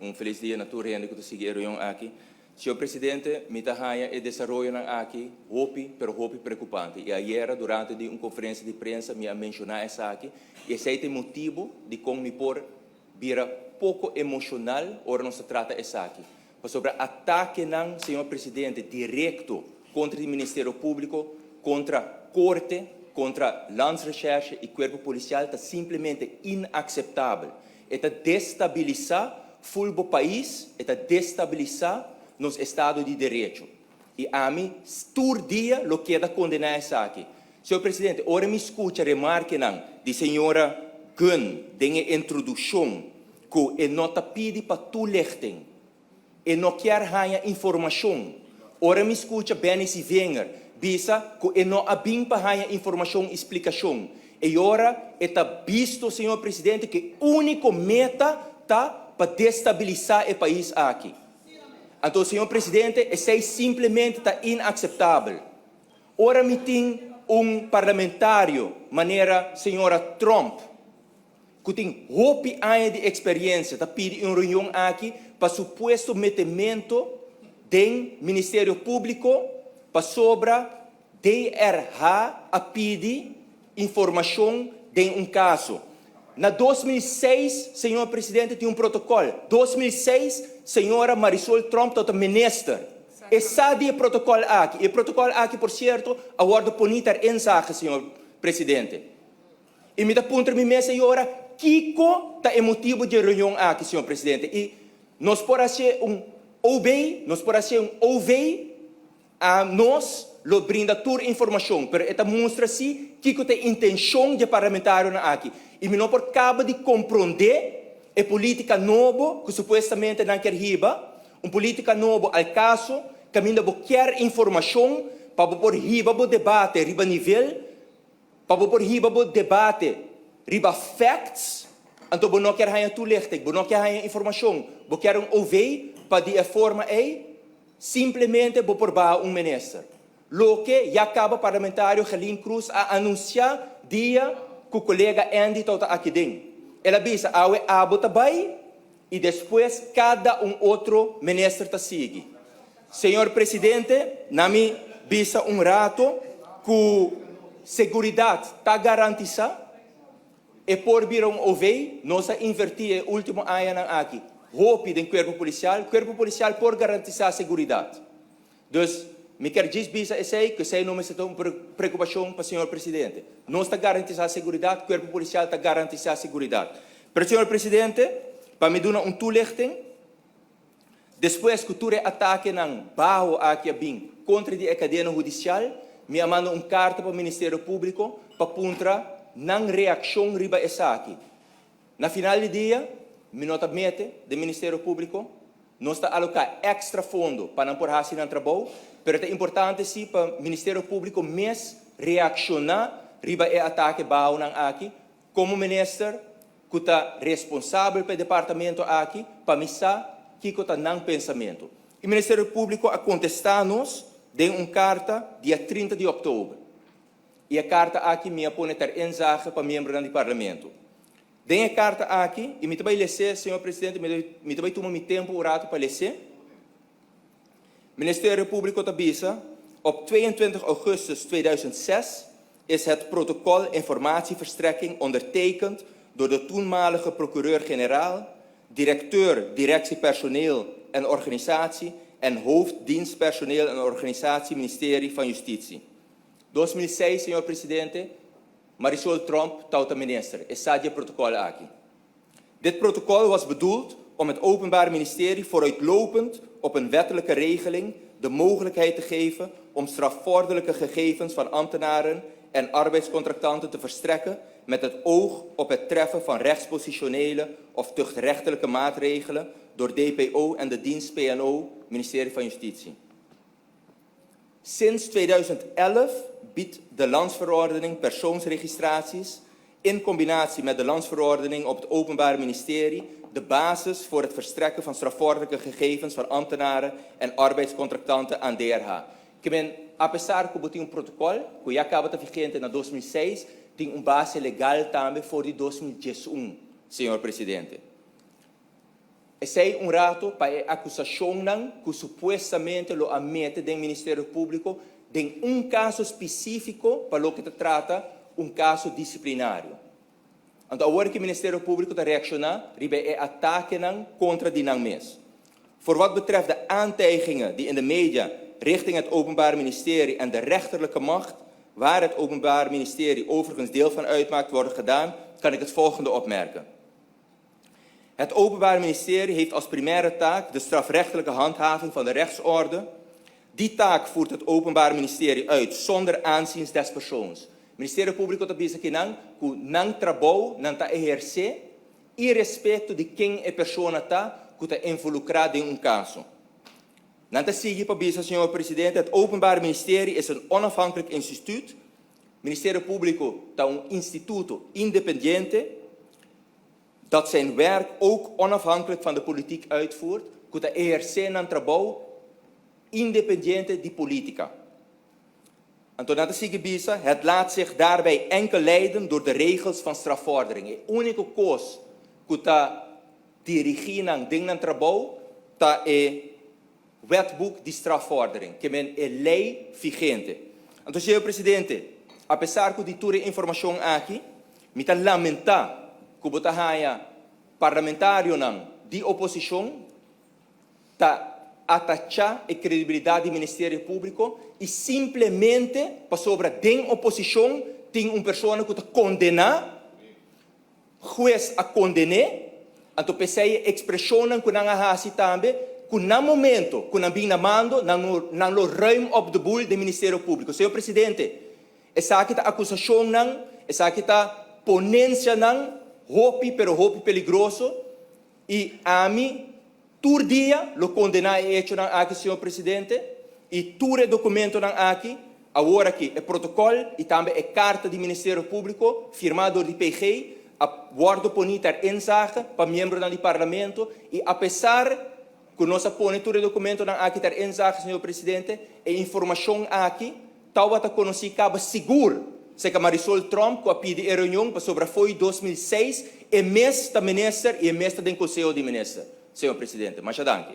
Un felis dia na tur hende ku ta sigui e reunion aki. Señor Presidente, mi ta haña e desaroyonan aki hopi, pero hopi preokupante. I ayera durante di un konferensia di prensa mi a menshoná esaki i esei ta e motibu dikon mi por bira poko emoshonal ora nos ta trata esaki. Pasobra atakenan, señor Presidente, direkto kontra di Ministerio Públiko, kontra Korte, kontra Landsrecherche i Kuerpo Polisial ta simplemente inakseptabel. E ta destabilisá ful bo pais, e ta destabilisá nos estado di derecho. I ami tur dia lo keda kondená esaki. Señor Presidente, ora mi skucha remarkenan di señora Gunn den e introdukshon ku e no ta pidi pa toelichting, e no kier haña informashon. Ora mi skucha Benny Sivinger bisa ku e no a bin pa haña informashon i splikashon, e ora e ta bisto, señor Presidente, ku e úniko meta ta pa destabilisá e pais aki. Anto, señor Presidente, esei simplemente ta inakseptabel. Ora mi tin un parlamentario manera señora Tromp, ku tin hopi aña di eksperiencia ta pidi un reunion aki pa supuesto metemento den Ministerio Públiko pasobra DRH a pidi informashon den un kaso. Na 2006, señor Presidente, tin un protokòl. 2006, señora Marisol Tromp tabata minister. E sa di e protokòl aki. E protokòl aki, por sierto, a wòrdu poní ter inzage, señor Presidente. I mi ta puntra mi mes e ora, kiko ta e motibu di e reunion aki, señor Presidente? I nos por hasié un OB, nos por hasié un OV, a nos lo brinda tur informashon, pero e ta mustra si kiko ta e intenshon di e parlamentarionan aki. I mi no por kaba di komprondé e politika nobo ku supuestamente nan kier hiba, un politika nobo al kaso kaminda bo kier informashon pa bo por hiba bo debate riba nivel. Pa bo por hiba bo debate riba facts, anto bo no kier haña toelichting, bo no kier haña informacion, bo kier un OV pa di e forma ey simplemente bo por baha un minister. Loke ya caba parlamentario Gelin Cruz a anuncia dia cu colega Andy tawata aki den. El a bisa awe abo ta bay y despues cada un otro minister ta sigui. Señor Presidente, na mi bisa un rato cu seguridad ta garantisa, e por bira un OV, nos a inverti e ultimo añanan aki hopi den Cuerpo Policial, Cuerpo Policial por garantisa seguridad. Dus, mi kier djis bisa esey, cu esey no mester ta un preocupacion pa Señor Presidente. Nos ta garantisa seguridad, Cuerpo Policial ta garantisa seguridad. Pero Señor Presidente, pa mi duna un toelichting, despues cu tur e atakenan baho aki a bin contra di e cadena hudicial, mi a manda un carta pa Ministerio Publico pa puntra nan reaccion riba esaki. Na final di dia, mi no ta mete den Ministerio Públiko. Nos ta aloká èkstra fondo pa nan por hasi nan trabou, pero ta importante sí pa Ministerio Públiko mes reakshoná riba e atake bahonan aki. Komo minister ku ta responsabel pa e departamento aki, pa mi sa kiko ta nan pensamentu. E Ministerio Públiko a kontestá nos den un karta dia 30 di òktober. I e karta aki mi a pone ter inzage pa miembronan di Parlamento. Den e karta aki, i mi ta bai les'é, señor Presidente, mi ta bai tuma mi tempu un ratu pa les'é, Ministerio Públiko ta bisa, Op 22 augustus 2006 is het protocol informatieverstrekking ondertekend door de toenmalige procureur-generaal, directeur Directie Personeel en Organisatie en hoofd Dienst Personeel en Organisatie Ministerie van Justitie. 2006, señor Presidente, Marisol Tromp tawata minister. E sa di e protocol aki. Dit protocol was bedoeld om het Openbaar Ministerie vooruitlopend op een wettelijke regeling de mogelijkheid te geven om strafvorderlijke gegevens van ambtenaren en arbeidscontractanten te verstrekken met het oog op het treffen van rechtspositionele of tuchtrechtelijke maatregelen door DPO en de dienst PNO, Ministerie van Justitie. Sinds 2011 biedt de Landsverordening Persoonsregistraties in combinatie met de Landsverordening op het Openbaar Ministerie de basis voor het verstrekken van strafvorderlijke gegevens van ambtenaren en arbeidscontractanten aan DRH. Ke men, apesar ku bo tin un protokòl ku ya kaba ta vigente na 2006, tin un base legal tambe for di 2011, señor Presidente. Esey un rato pa e acusacionnan cu supuestamente lo a mete den Ministerio Publico den un caso specifico pa loke ta trata un caso disciplinario. Anto awor cu Ministerio Publico ta reacciona riba e atakenan contra di nan mes. Voor wat betreft de aantijgingen die in de media richting het Openbaar Ministerie en de rechterlijke macht, waar het Openbaar Ministerie overigens deel van uitmaakt, worden gedaan, kan ik het volgende opmerken. Het Openbaar Ministerie heeft als primaire taak de strafrechtelijke handhaving van de rechtsorde. Die taak voert het Openbaar Ministerie uit zonder aanzien des persoons. Ministerio Publico ta bisa akinan cu nan trabou nan ta eherce irrespecto di ken e persona ta cu ta involucra den un caso. Nan ta sigui pa bisa, señor Presidente, het Openbaar Ministerie is een onafhankelijk instituut. Ministerio Publico ta un instituto independiente dat zijn werk ook onafhankelijk van de politiek uitvoert, cu ta eherce nan trabou independiente di politica. Anto nan ta sigui bisa, het laat zich daarbij enkel leiden door de regels van strafvordering. E unico cos cu ta dirigi nan den nan trabou ta e Wetboek di Strafvordering, kiermen e ley vigente. Anto, señor Presidente, apesar cu di tur e informacion aki, mi ta lamenta cu bo ta haya parlamentarionan di oposicion ta atacha e credibilidad di Ministerio Publico y simplemente pasobra den oposicion tin un persona cu ta condena, Hues a konden'é, anto p'esei e ekspreshonnan ku nan a hasi tambe, ku na momento ku nan bin na mando, nan no nan lo ruim op de boel den Ministerio Públiko. Señor Presidente, esaki ta akusashonnan, esaki ta ponensianan hopi pero hopi peligroso i ami tur dia lo kondená e echonan aki, señor Presidente, i tur e dokumentonan aki, awor aki e protokòl i tambe e karta di Ministerio Públiko firmá dor di PG a wòrdu poní ter inzage pa miembronan di Parlamento i apesar ku nos a pone tur e dokumentonan aki ter inzage, señor Presidente, e informashon aki Tabata konosí kaba sigur, seka Marisol Tromp ku a pidi e reunion pasobra fo'i 2006 e mes ta minister i e mes ta den Konseho di Minister, señor Presidente. Masha danki.